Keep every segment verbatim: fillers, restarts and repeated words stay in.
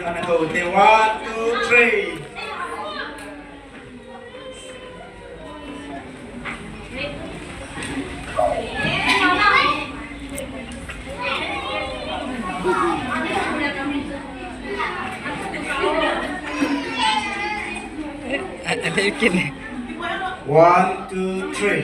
Ana kou te, one, two, three. One, two, three.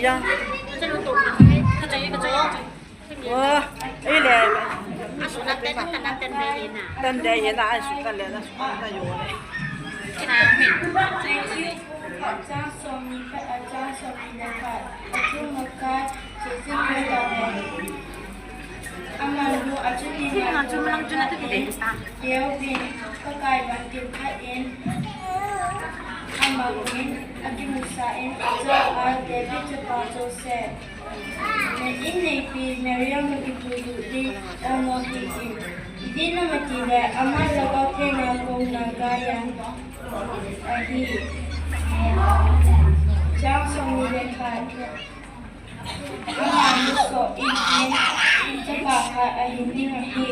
Amen. Wah, eh, le. Tan dei hina, ai su tan le, na su tan na yo le. Amen. Chang som ni khat, chang som ni le khat. Athum akai, Jesu Christa. Amanu achuti na chu malang chu na tu ti de. Deovin, Pakai vantil khat in. Amangin, akimusa in, acha a David chapa Joseph. Inneipi Mariam akipuilut ding omo hi in. Ijeh inem itile ama Lhagao Theng a kouna gaiya ahi. Chang som ni le khat. Ama nusoh in, in chapa khat ahin ding ahi.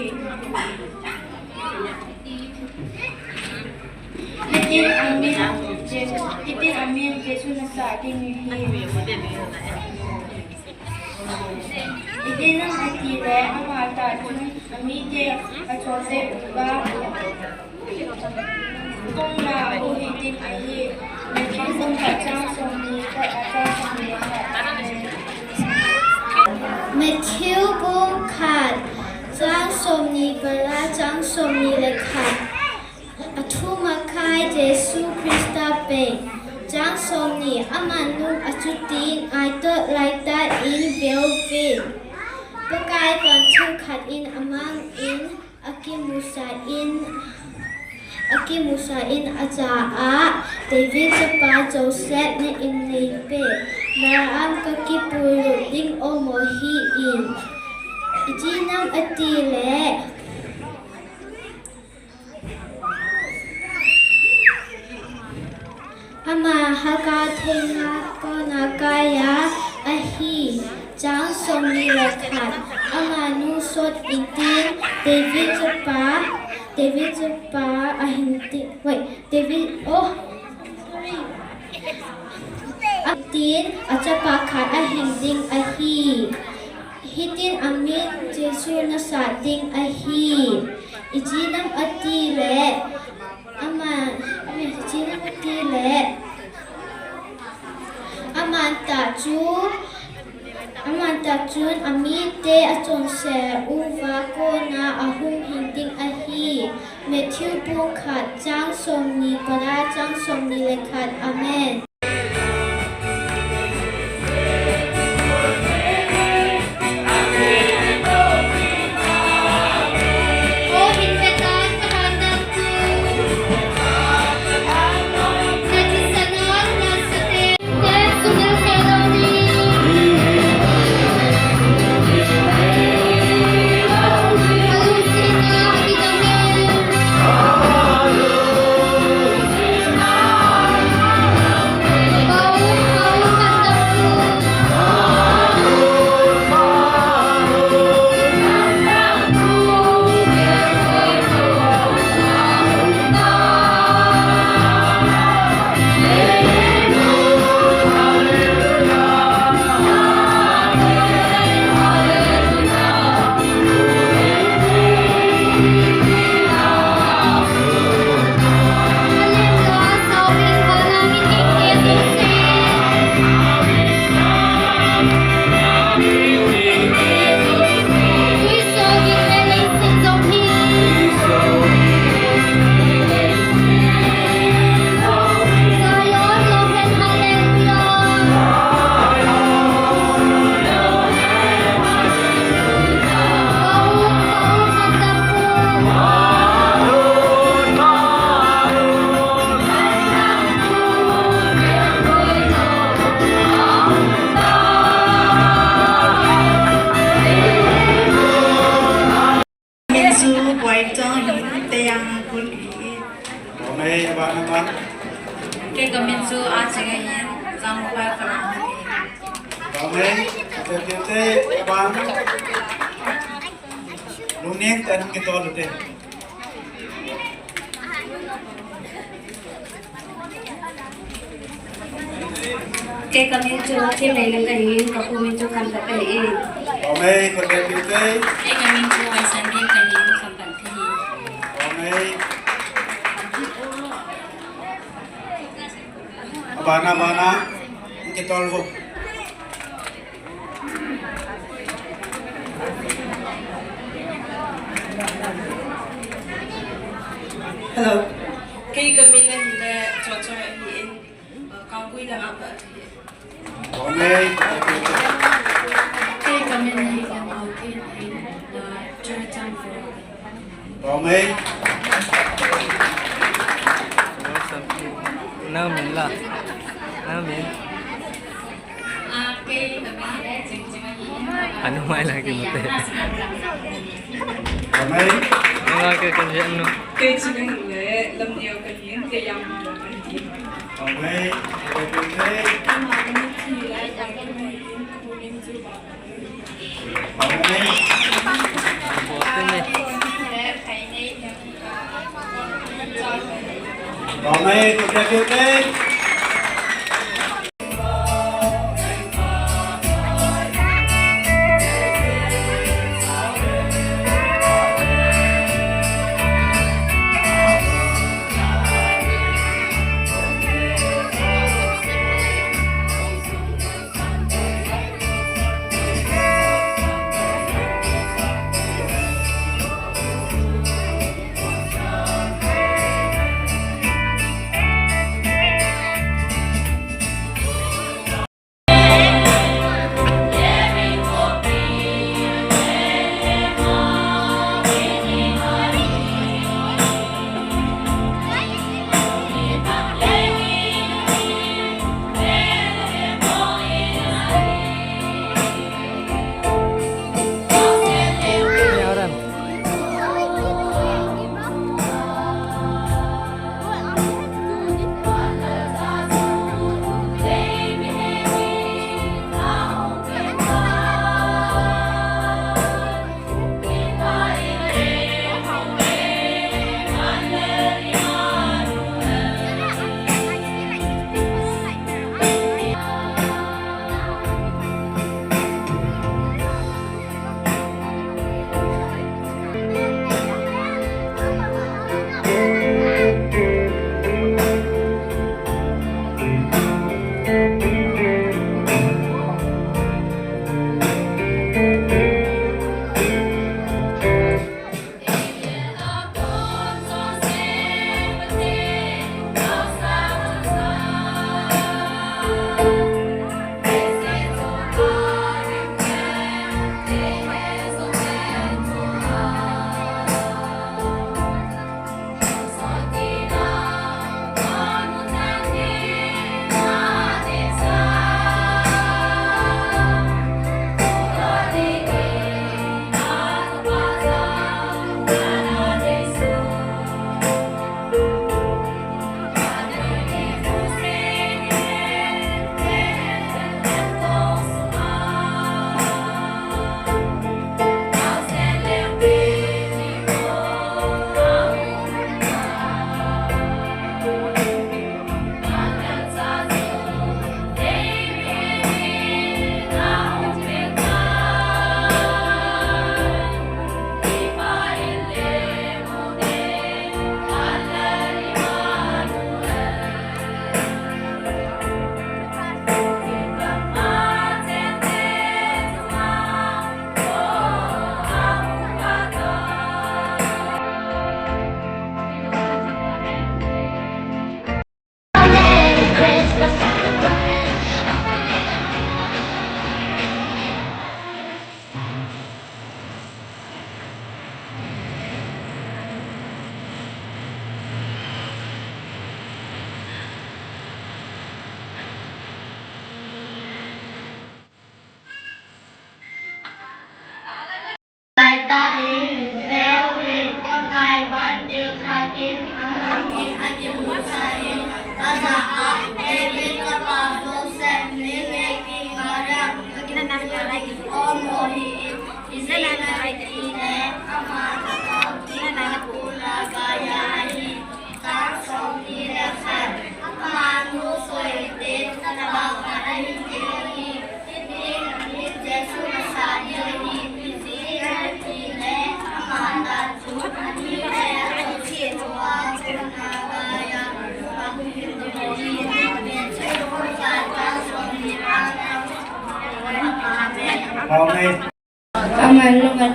Hitin amin, Je-, hitin amin Jesu nasah ding ahi. Ijeh inem itile ama tah chun amite achol peh uva, kouna ahin ding ahi. Matthew bung khat chang som ni le khat, chang som ni le khat. Matthew bung khat, chang som ni para chang som ni le khat. Athum akai Jesu Christa peng. Chang som ni, amanu achutin aitoh laitah in veuvin. Pakai vantil khat in amangin akimusa in, akimusa in acha a David chapa Joseph na inneipi Mariam kakipuilut ding omo hi in. Ijeh inem itile ama Lhagao Theng a kouna gaiya ahi. Chang som ni le khat. Amanu sot intin David chapa, David chapa ahin ding, wait, David, oh, sorry. Atin achapa khat ahin ding ahi. Hitin amin Jesu nasah ding ahi. Ijeh inem itile ama, ama, ijeh inem itile aman tah chu, aman tah chun amite achonse uva kouna ahung hing ding ahi. Matthew bung khat, chang som ni para chang som ni le khat. Amen. Min chu Aching ahin, Changmuphai Falam. Lungning tah in kitol ute. Kei kamin chu Thimleilen ahin, kakhu min chu Khanthep ahin. Kei kamin chu Vaisanbeng ahin, Khampanthei. Abana, abana, kitol vo. Hello. Kei kamin ahile Chochoi ahin, uh, Kanggui langa pat ahi. Kei kamin ahile Maotin ahin, uh, Churachandpur. Nang min la. Nang min. Anu mai la ki mute. Nang ke kan je anu. Kei chu nang le Lamneo kahin, kei Yangma kahin.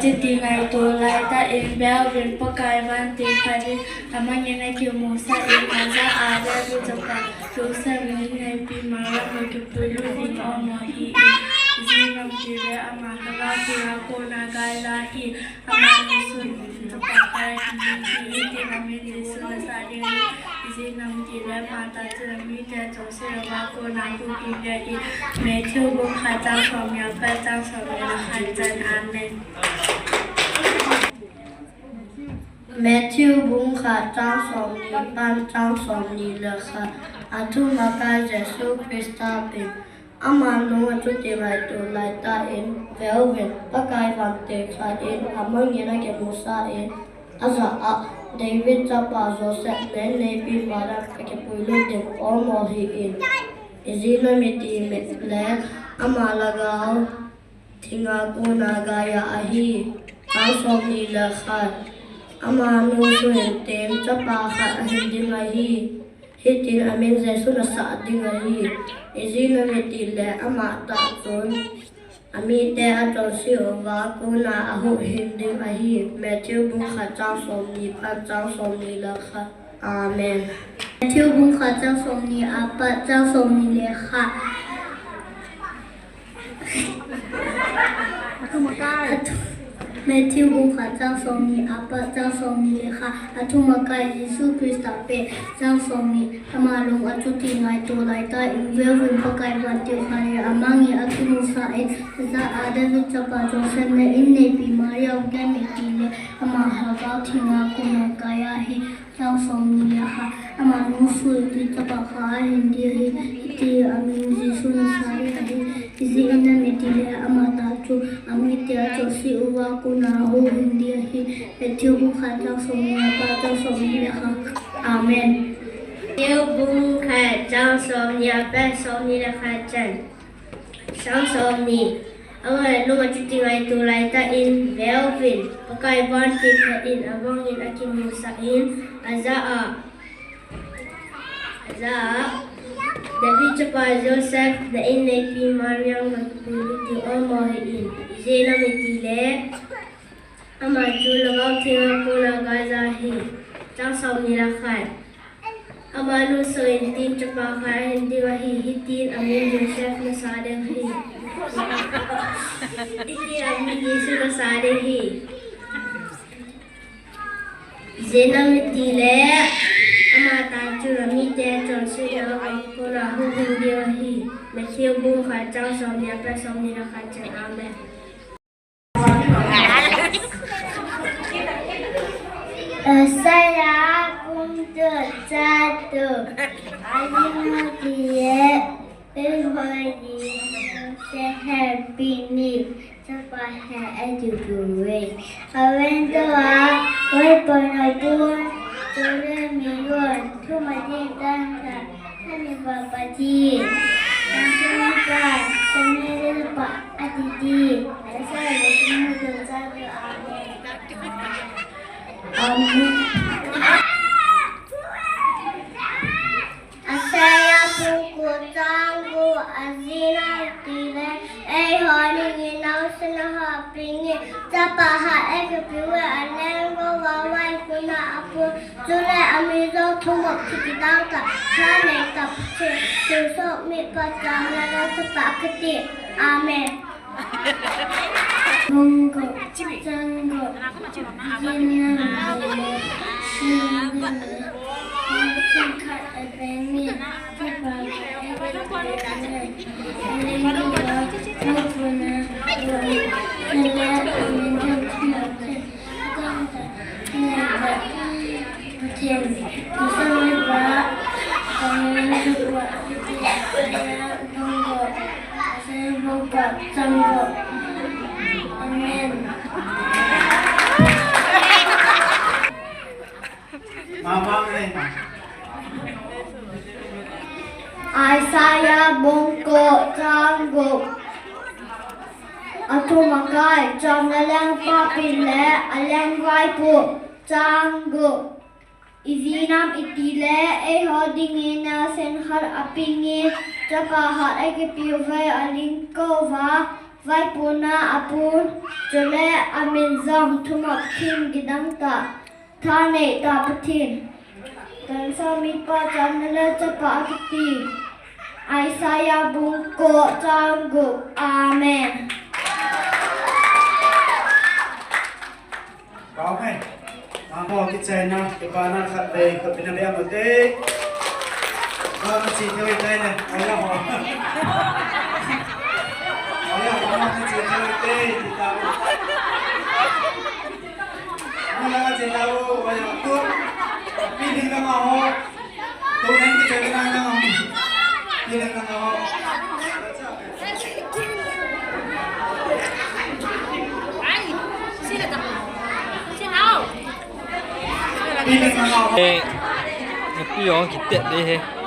Hiti ngaito laitah in, veuvin, Pakai vantil khat in amangin akimusah in, ajah a David chapa Joseph in inneipi Mariam akipuilut ding aum ahi. Ijeh inem itile ama Lhagao Theng a kona gaija ahi. Ama nusuin tin chapa khat ahin ding ahi. Hitin amin Jesu nasah ding ahi. Ijeh inem itile ama tah chun amite chonset uva kona huhhing ding ahi. Matthew bung khat chang somni apat chang somni le khat chan. Amen. Matthew bung khat chang somni apat chang somni le khat. Athumakai Jesu Christa pen. Ama nung achuti ngaito laitah in, veuvin, Pakai vantil khat in amangin akimusah in, ajah a David chapa Joseph in inneipi Mariam akipuilut ding aum ahin. Ijeh inem itile ama Lhagao Theng a kona gaija ahi. Chang somni le khat. Ama nusuin tin chapa khat ahin ding ahi. Hitin amin Jesu nasah ding ahi. Ijeh inem itile ama tah chun amite achonset uva kona ahuhhing ding ahi. Matthew bung khat chang somni apat chang somni le khat. Amen. Matthew bung khat chang somni apat chang somni le khat. Athu-, Matthew bung khat chang somni apat chang somni le khat. Athumakai Jesu Christa pen. Chang somni. Ama nung achuti ngaito laitah in, veuvin, Pakai vantil khat in amangin akimusah in, ajah a David chapa Joseph in inneipi Mariam akipuilut ding ahi. Ama Lhagao Theng a kona gaija ahi. Chang somni le khat. Ama nusuin tin chapa khat ahin ding ahi. Hitin amin Jesu nasah ding ahi. Ijeh inem itile ama tah chun amite achonset uva kona ahuhhing ding ahi. Matthew bung khat chang somni apat chang somni le khat. Amen. Matthew bung khat chang somni apat somni le khat chan. Chang somni. Ama nung achuti ngaito laitah in, veuvin, Pakai vantil khat in amangin akimusah in, ajah a, ajah a David chapa Joseph in inneipi Mariam akipuilut ding aum ahin. Ijeh inem itile ama chu Lhagao Theng a kona gaija ahi. Chang somni le khat. Ama nusuin tin chapa khat ahin ding ahi. Hitin amin Joseph nasah ding ahi. Hitin amin Jesu nasah ding ahi. Ijeh inem itile ama tah chun amite achonset uva kona ahuhhing ding ahi. Matthew bung khat chang somni apat somni le khat chan. Amen. Isaiah bung khat chang khat. Ajing hati e, pehoi di, se happy ni, chapa he edi buwe. Awen to a, koi pon a bun, chole mi yon, thuma di tan ta. Ani Baba ti, Ani Baba, Ani Baba, Ani Baba, Ani Baba, Ani Baba, Amen. Amen. Isaiah bung khat chang khat, ajing hati e, eiho dingin naosen ahahping e, chapa khat eikipeh uve, aleng gou a vai kona apoh, chule ami jong thumop chu kidang tah, thanei tah, thilsoh mipa chang le Lhagao Theng Chapa kiti. Amen. Bung khat chang khat. Jin lam le, shin lam le, shin khat a beng mi, chapa khat a beng mi, a leng gou a, a puna, a le, a min jong thumop. Amen. Isaiah bung khat chang khat. Athumakai, cham le lengpa pen le aleng vaipo, chang khat. Ijeh inem itile eiho dingin naosen khat aping e, chapa khat eikipeh uve, aleng gou a Vaipuna apun, chule amin jong thumop thim gidang tah, thanei tah Pathen. Kansa mipa channa le chapa akiti. Isaiah bung ko chang gup. Amen. Kau mai. Namo kichaina, kipana khatvei, khatvei na bia mo te. Kau na chi thei tai ne. Aya ho. Aya ho na chi thei te, kita. Mula che tao, aya tu. Pi ding na ma ho. Tu nang kichaina na. Pi ding na ma ho. Eh, napi jong kitet ding ahi.